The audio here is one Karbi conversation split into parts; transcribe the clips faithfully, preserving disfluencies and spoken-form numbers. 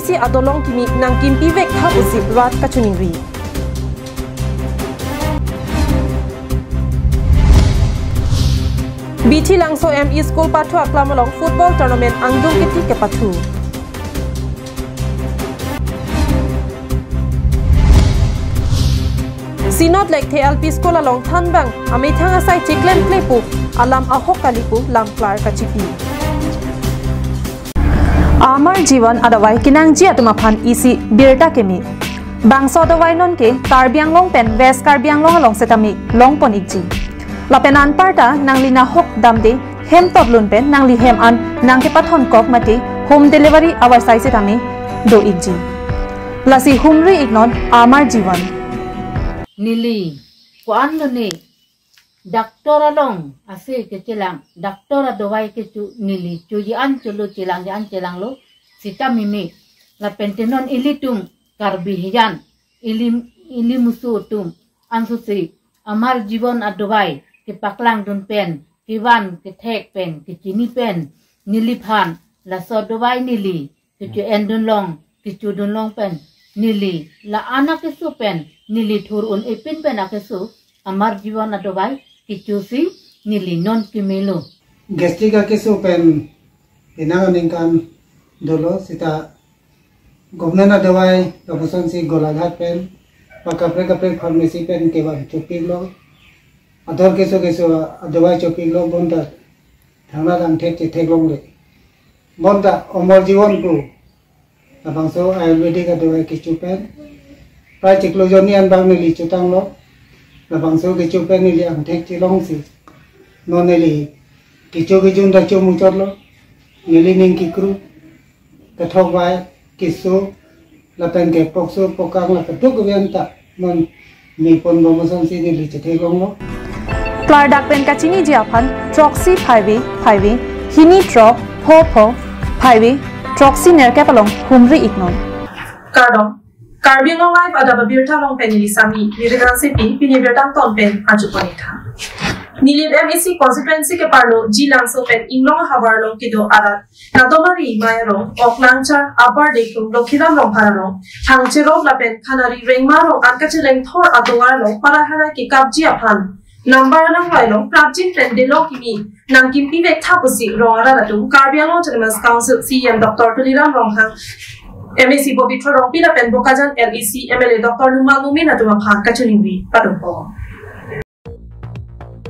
si adolong kimi nangkimpi vek tha pusi rat kachiningri. Bithi Langso M E School pathu aklam along football tournament angdung kiti kepathu. Sinot Lekthe L P School along thanbang amethang asai chiklemkle pu alam ahok kali pu lamklar kachipi. Amar Jiwan adawai kenangji atum aphan isi birta keme. Bangso adawai nonke Karbi Anglong pen West Karbi Anglong along setame longpon ikji. Lapen anparta nangli nahok damde hem totlun pen nangli hem an nangkepathon kok mate home delivery avarsai setame do ikji. Lasi humri iknon Amar Jiwan. Neli ko-an lo ne doctor along ase kechelang, doctor adawai kecho neli choji an cholo chelang ji an chelanglo sita mimi. Lapen te non ilitum Karbi hijan, ili ili musu atum ansusi Amar Jiwan adawai kepaklangdun pen, kevan kethek pen, kechini pen neliphan laso adawai neli kecho-endun long, kechodun long pen neli la-an akeso pen neli thur un epin pen akeso Amar Jiwan adawai kechosi neli non kemelo. Gastric akeso pen penang aningkan dolo sita government adawai lapuson si Golaghat pen ba kaprek kaprek pharmacy pen kevang chopiklo. Ador keso keso adawai chopiklo bonta thangna dang thek chetheklongle. Bonta Amar Jiwan pu labangso Ayurvedic adawai kecho pen prai chiklo jonni an bang neli chotanglo. Labangso kecho pen neli angthek chelongsi non neli kecho kejun ta chomuchotlo. Neli ning kekru, kethok vai, keso lapen ke pokso pokang la keduk kevian ta non ne ponbom asonsi neli chetheklonglo. Klardak pen kachiniji aphan throksi phaive phaive hini throk pho pho phaive throksi nerkep along humri iknon. Kardom, Karbi Anglong Live adap abirta along pen neli Sami, neli Rangsepi, pini birta angton pen ajo pon ik tha. Nilip M A C constituency keparlo Jilangso pen Inglong ahavar along kedo arat Natomari, Mairong, Oklangchar, Upper Dekrung, Lokhiram Rongphar arong, Phangcherop lapen Khanari Rengma arong an kacheleng thor atovar along para hara kekapji aphan number alangroi along prapjin pen delong kimi nangkimpi vek tha pusi rong arat atum Karbi Anglong Autonomous Council C E M Doctor Tuliram Ronghang, M A C Pobitro Rongpi lapen Bokajan L A C M L A Doctor Numal Momin atum aphan kachiningri padunpo.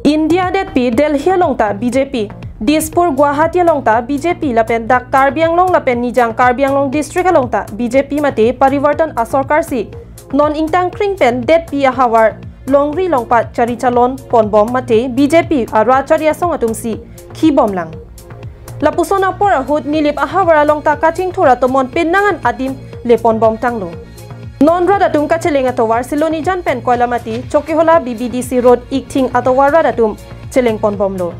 India detpi Delhi along ta B J P, Dispur Guwahati along ta B J P lapen dak Karbi Anglong lapen Nijang Karbi Anglong district along ta B J P mate Parivartan asorkar si non ingtangkring pen detpi ahavar longri longpat chari chalon ponbom mate B J P arat chari asong atum si khibomlang. Lapuson apor ahut Nilip ahavar along ta kachingthur atomon penang an adim leponbom tanglo. Non rat atum kacheleng atovar Silonijan pen Koilamati, Chokihola B B D C Road ikthing atovar rat atum cheleng ponbomlo.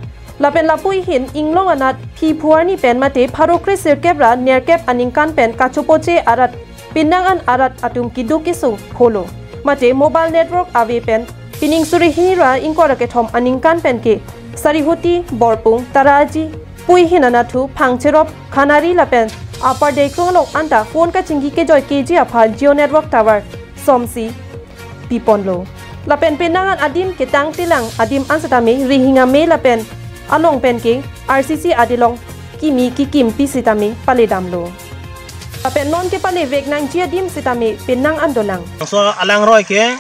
Lapen lapu-i hin Inglong anat phi phuarni pen mate pharo kre sirkep ra nerkep aningkan pen kachopoche arat penang an arat atum keduk kesung holo. Mate mobile network ave pen pining suri hini ra ingkoi ra kethom aningkan pen ke Sarihuti, Borpung, Taraji, pu-i hin anatthu, Phangcherop, Khanari lapen Upper Dekrung along anta phone kachingki kejoi keji aphan Jio network tower somsi piponlo. Lapen penang an adim ketang telang adim an setame rihing ame lapen anong pen ke R C C adilong kimi kekimpi sitame paledamlo. Lapen non kepalevek nangji adim sitame penang an dolang. Bangso alangroi ke,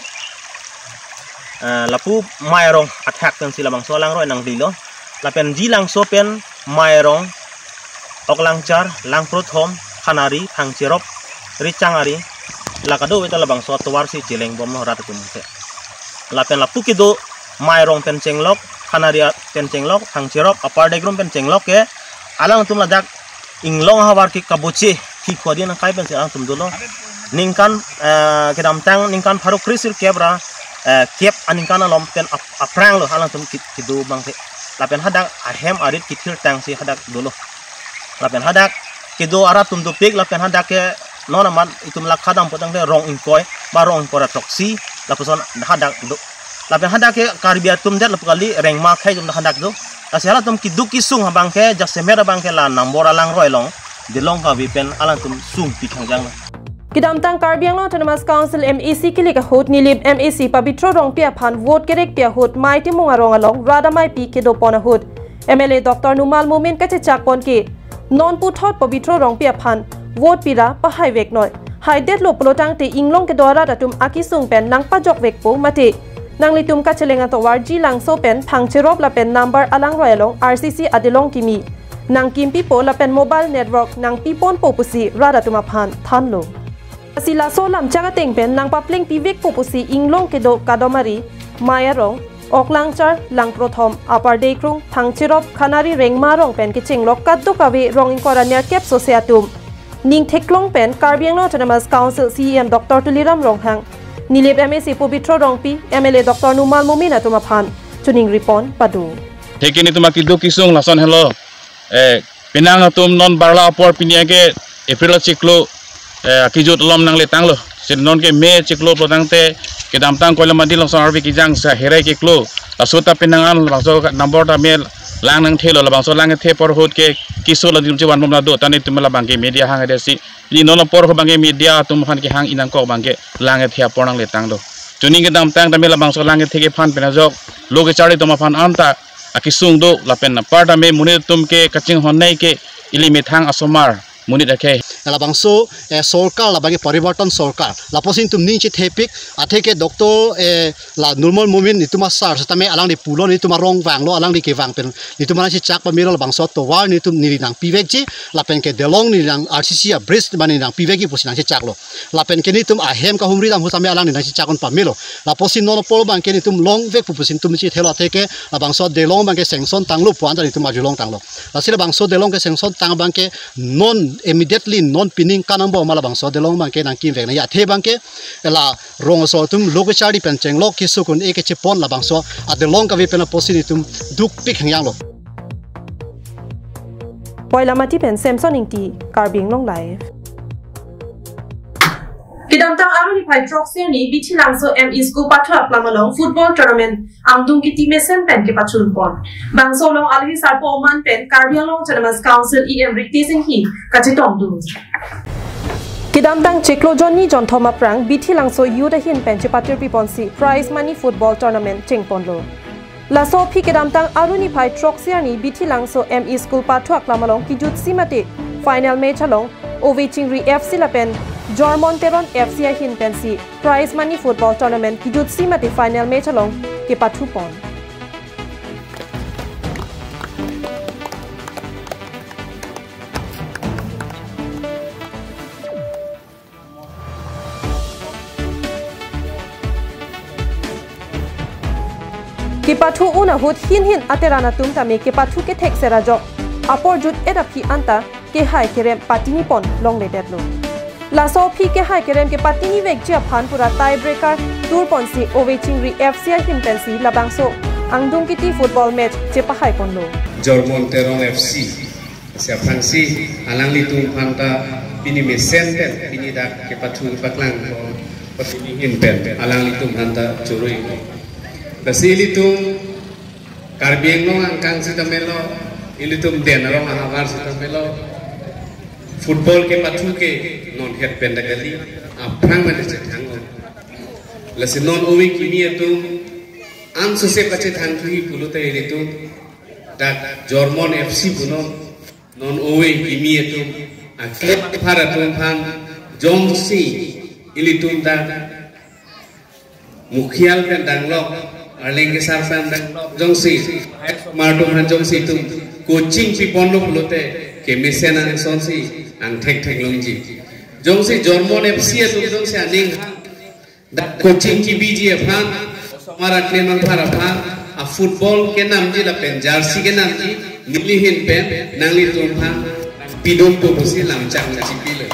eh, lapu Mairong athak pen si labangso alangroi nanglilo. Lapen Jilangso pen Mairong, Oklangchar, Langprothom, Khanari, Phangcherop, Richangari, la kadokave ta labangso atovar si chelengbomlo rat atum ke. Lapen lapu kedo Mairong pen chenglok, Khanari a-, pen chenglok, Phangcherop, Upper Dekrung pen chenglok ke, alangtum ladak Inglong ahavar ke kaboche, phi phuarni nangkai pensi alangtum dolo. Ningkan, eh, kedamtang ningkan pharo kre sirkep ra, eh, kep aningkan along pen ap-, aphranglo alangtum ki-, kedo abang ke. Lapen hadak ahem arit kethirtangsi hadak dolo. Lapen hadak kedo arat atum dopik, lapen hadak ke non amat itum la khadam potang de rong ingkoi, ba rong ingkoi ra throksi, lapuson hadak do. Lapen hadak ke Karbi atum det lapu kali Rengma akhei atum hadak do. Lasi halatum keduk kesung abang ke, jasemet abang ke la number alangroi along. Delong kave pen alangtum sungpi khangjang. Kedamtang Karbi Anglong Autonomous Council M A C kilik ahut Nilip M A C Pabitra Rongpi aphan vote kerek pi ahut Maitimung arong along radamai pi kedopon ahut M L A Doctor Numal Momin kachechak pon ke non puthot Pabitra Rongpi aphan vote pira pahai vek noi. Haidetlo pulotangte inglong kedo arat atum akisung pen nangpajok vekpo mate nanglitum kacheleng atovar ji langso pen phang cherop lapen number alangroi along R C C adelong kimi nangkimpipo lapen mobile network nangpiponpo pusi rat atum aphan thanlo. Lasi laso lamchak ateng pen nangpapleng pivekpo pusi inglong kedo Kadomari, Mai Arong, Oklangchar, Langprothom, Upper Deikrung, Phangcherop, Khanari Rengma arong pen kechenglok kadokave rong ingkoi ra nerkep sose atum ning theklong pen Karbi Anglong Autonomous Council C E M Doctor Tuliram Ronghang, Nilip M A C Pabitra Rongpi, M L A Doctor Numal Momin atum aphan chuning ripon pado. Theke netum akiduk kisung lason helo. Eh, penang atum non barla apor pini ke April chiklo, eh, akijut alom nangletanglo. Si non ke May chiklo pulotangte kedamtang Koilamandi Longsong arve kijang sa herai keklo. Laso ta penang an labangso number ta me lang nangthelo, labangso lang the apor ahut ke kiso la dim chivan bom la do, ta netum labang ke media hang ada si. Ili non apor ahut abang ke media atum aphan kehang inang kok abang ke lang the apor nangletanglo. Chuning kedamtang ta me labangso lang the kephan pen ajok lo kecharli atum aphan anta akisung do lapen apar ta me monit atum ke kachinghon nei ke ili methang asomar monit akhei. Labangso, eh, sorkar labang ke parivartan sorkar. Lapusi netum ning chethepik, atheke Doctor, eh, la Numal Momin netum asar setame alangli pulo netum arong vanglo, alangli kevang pen netum nangchechak pamelo labangso tovar netum neli nangpivekji lapen ke delong neli nang R C C a bridge mane nangpivekji pusi nangchechaklo. Lapen ke netum ahem kahumri dam ahut tame alangli nangchechak un pamelo. Lapusi non apor abang ke netum longvekpo pusi netum chethelo atheke labangso delong abang ke sanction tanglo pu anta netum arjulong tanglo. Lasi labangso delong ke sanction tang abang ke non immediately non pining kanang bom labangso delong abang ke nangkimvek nangji athe abang ke la rong aso atum lo kecharli pen chenglok kisung un-e kechepon labangso adelong kave pen apotsi netum dukpik khangjanglo. Poilamati pen Samson Ingti, Karbi Anglong Live. Kedamtang Aruni phai throksi arni Bithi Langso M E School pathu aklam along football tournament angdung kiti mesen pen kepachun pon. Bangso along alohi sarpo oman pen Karbi Anglong Autonomous Council E M Ritesh Enghi kachetongdun. Kedamtang chiklo jonni jonthom aphrang Bithi Langso Youth ahin pen chepatirpi ponsi prize money football tournament chengponlo. Laso aphi kedamtang Aruni phai throksi arni Bithi Langso M E School pathu aklam along kijutsi mate final match along Ove Chingri F C lapen Jormon Teron F C ahin pensi prize money football tournament kijutsi mate final match along kepathu pon. Kepathu un ahut hin hin ateran atum tame kepathu kethek serajok apor jut-et aphi anta kehai kerem patini pon longledetlo. Laso aphi kehai kerem kepatini vekji aphan pura tie breaker tur ponsi Ove Chingri F C ahin pensi labangso angdung kiti football match chepahai ponlo. Jormon Teron F C. Si aphrangsi alanglitum aphanta pini mesen pen pini dak kepathu paklang ko patini hin pen alanglitum aphanta choroi. Lasi ilitum Karbi Anglong angkang sitame lo, ilitum Den Arong ahavar sitame lo, football kepathu ke non het pen dak kali, aphrang mane chethang lo. Lasi non ove kimi atum an sose kachethang thuhi pulote ilitum dak Jormon F C punon, non ove kimi atum, aklem aphar atum aphan jongsi ilitum dak Mukhial pen danglok, arleng kesar pen danglok, jongsi mar atum aphan jongsi itum coaching piponlo pulote kemesen angsonsi angthek theklongji. Jongsi Jormon F C atum jongsi aning dak coaching kibiji aphan, osomar aklem aphar aphan, a football kenamji lapen jersey kenamji, neli hin pen nanglitum aphan pidunpo pusi lamchak nangchipilo.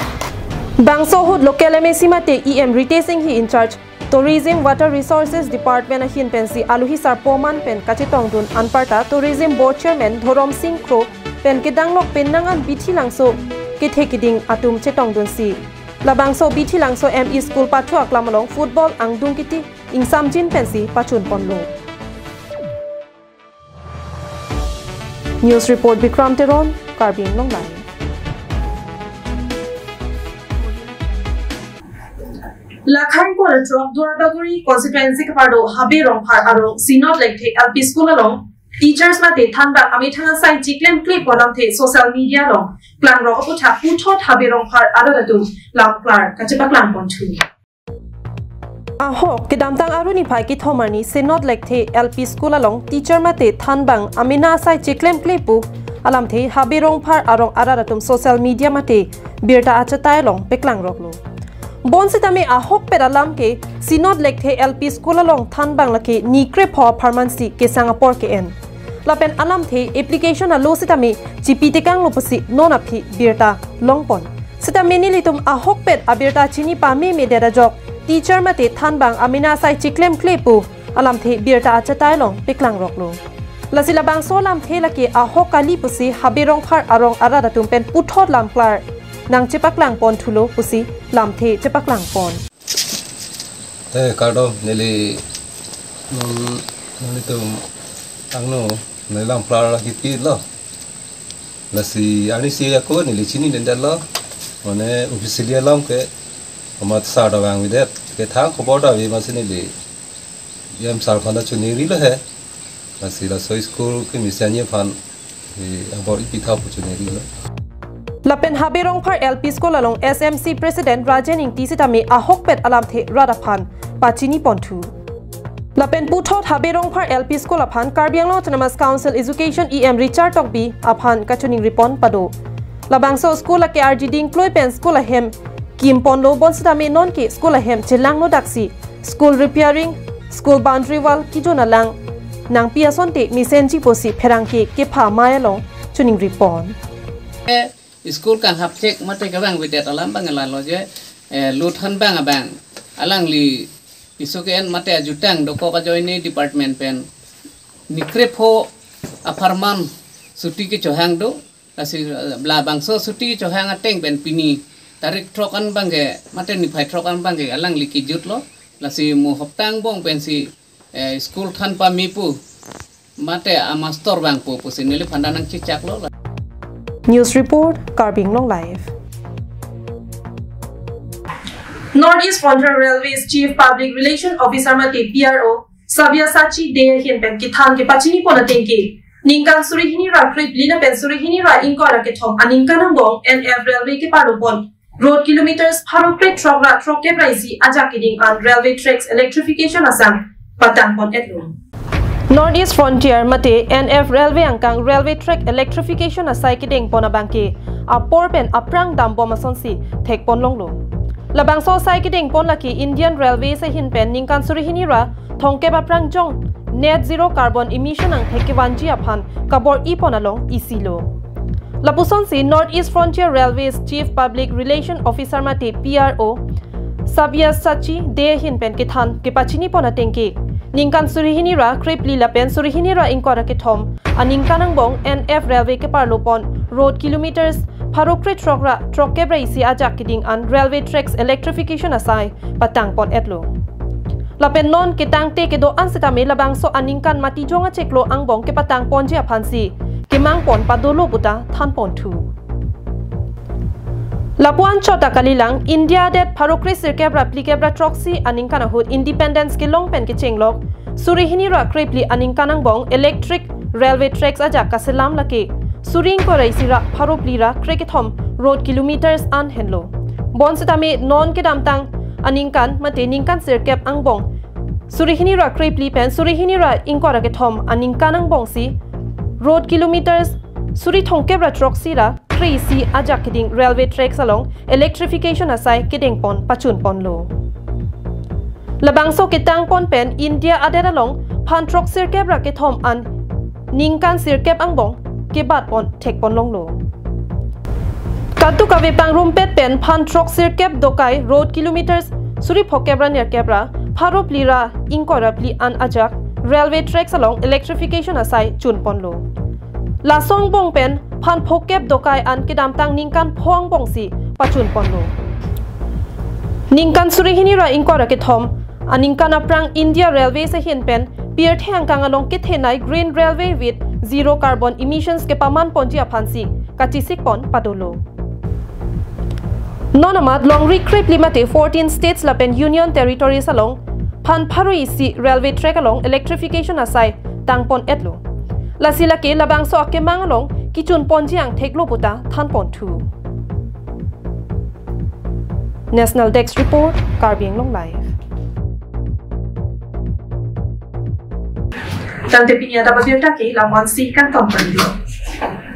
Bangso ahut local M A C mate E M Ritesh Enghi in charge Tourism Water Resources Department ahin pensi alohi sarpo oman pen kachetongdun anparta Tourism Board Chairman Dhorom Sing Kro pen kedanglok penang an Bithi Langso kethe keding atum chetongdunsi labangso Bithi Langso M E School pathu aklam along football angdung kiti ingsamjin pensi pachun ponlo. News report Bikram Teron, Karbi Anglong Live. Lakhai Kuala Trok Duarbagori constituency keparlo Habe Rongphar arong Synod Lekthe L P School along teachers mate thanbang amethang asai chiklemkle pu alamthe social media along klangrok aputhak puthot Habe Rongphar arat atum lamklar kachepaklang ponthu. Ahok kedamtang Arni phai kethom arni Synod Lekthe L P School along teacher mate thanbang amena asai chiklemkle pu alamthe Habe Rongphar arong arat atum social media mate birta achatai along paklangroklo. Bonsitame ahokpet alam ke Synod Lekthe L P School along thanbang lake ni krepho apharmansi kesang apor ke-en. Lapen alamthe application alo sitame chipi tekanglo pusi non aphi birta longpon. Sitame nelitum ahokpet abirta chini pamemedet ajok teacher mate thanbang amena asai chiklemkle pu alamthe birta achatai along paklangroklo. Lasi labangso alamthe lake ahok kali pusi Habe Rongphar arong arat atum pen puthot lamklar nangchepaklang ponthulo pusi lamthe chepaklang pon. Eh, kardom, neli non nelitum angno neli lamklar lagi pilo. Lasi arnisi ako neli chinidendetlo. Mane officially alam ke amat sar ta vangvedet. Kethang khobor ta ave masi neli E M sar aphan ta chunirilo he. Lasi laso school ke misianji aphan, eh, abor ipitha pu chunirilo. Lapen Habe Rongphar L P School along S M C President Rajen Ingti sitame ahokpet alamthe rat aphan pachini ponthu. Lapen puthot Habe Rongphar L P School aphan Karbi Anglong Autonomous Council Education E M Richard Tokbi aphan kachiningri pon pado. Labangso school lake arjiding kloi pen school ahem kim ponlo, bonsitame nonke school ahem chelangno daksi school repairing, school boundary wall kijun alang nangpi asonte mesenji pusi pherangke kepha amei along chiningri pon. Eh, school kanghap chek mate kevangvedet alam abang lalo je, eh, lo thanbang abang alangli piso ke-en mate ajutang dokok ajoine department pen ni krepho apharman chuti kechohang do. Lasi, eh, labangso chuti chohang ateng pen pini tarik throk an abangke mate niphai throk an abangke alangli kejutlo. Lasi mo hopta angbong pensi, eh, school than pame pu mate amastor vangpo pusi neliphan ta nangchechaklo. News report, Karbi Anglong Live. North East Frontier Railways Chief Public Relation Officer mate P R O Sabyasachi Dey ahin pen kethan kepachini pon ateng ke ningkan suri hini ra krepli lapen suri hini ra ingkoi ra kethom aningkan angbong N F Railway keparlo pon road kilometers pharo krethrok ra throkkep ra isi ajak keding an railway tracks electrification asai patang pon-etlo. North East Frontier mate N F Railway angkang railway track electrification asai kedeng pon abangke apor pen aphrang dambom asonsi thek pon longlo. Labangso asai kedeng pon lake Indian Railways ahin pen ningkan suri hini ra thomkep aphrang jong net zero carbon emission angthek kevanji aphan kabor-i pon along isilo. Lapusonsi North East Frontier Railways Chief Public Relation Officer mate P R O Sabyasachi Dey ahin pen kethan kepachini pon ateng ke ningkan suri hini ra krepli lapen suri hini ra ingkoi ra kethom aningkan angbong N F Railway keparlo pon road kilometers pharo krethrok ra throkkep ra isi ajak keding an railway tracks electrification asai patang pon-etlo. Lapen non ketangte kedo-an sitame labangso aningkan matijong achiklo angbong kepatang ponji aphansi kemang pon padolo puta than ponthu. Lapu-an chot ta kalilang, India adet pharo kresirkep ra phlikep ra throksi aningkan ahut Independence kelong pen kechenglok suri hini ra krepli aningkan angbong electric railway tracks ajak kaselam lake suri ingkoi ra isi ra pharo phli ra krekethom road kilometers an henlo. Bonsitame non kedamtang aningkan mate ningkan sirkep angbong suri hini ra krepli pen suri hini ra ingkoi ra kethom aningkan angbongsi road kilometers suri thomkep ra throksi ra kre-isi ajak keding railway tracks along electrification asai kedeng pon pachun ponlo. Labangso ketang pon pen India adet along phan throksirkep ra kethom an ningkan sirkep angbong kebat pon thek pon longlo. Kadokave pangrumpet pen phan throksirkep dokai road kilometers suri phokep ra nerkep ra pharo phli ra ingkoi ra phli an ajak railway tracks along electrification asai chun ponlo. Laso angbong pen phan phokep dokai an kedamtang ningkan pho angbongsi pachun ponlo. Ningkan suri hini ra ingkoi ra kethom aningkan aphrang India Railways ahin pen pirthe angkang along kethenei Green Railway with Zero Carbon Emissions kepaman ponji aphansi kachesik pon padolo. Non amat longri krip limate fourteen states lapen union territories along phan pharo isi railway track along electrification asai tangpon etlo. Lasi lake labangso akemang along kichun ponji angthek lo puta thanpon thu. National Desk Report, Karbi Anglong Live. Tangte pini adap abirta ke la-an si kangton pon dei.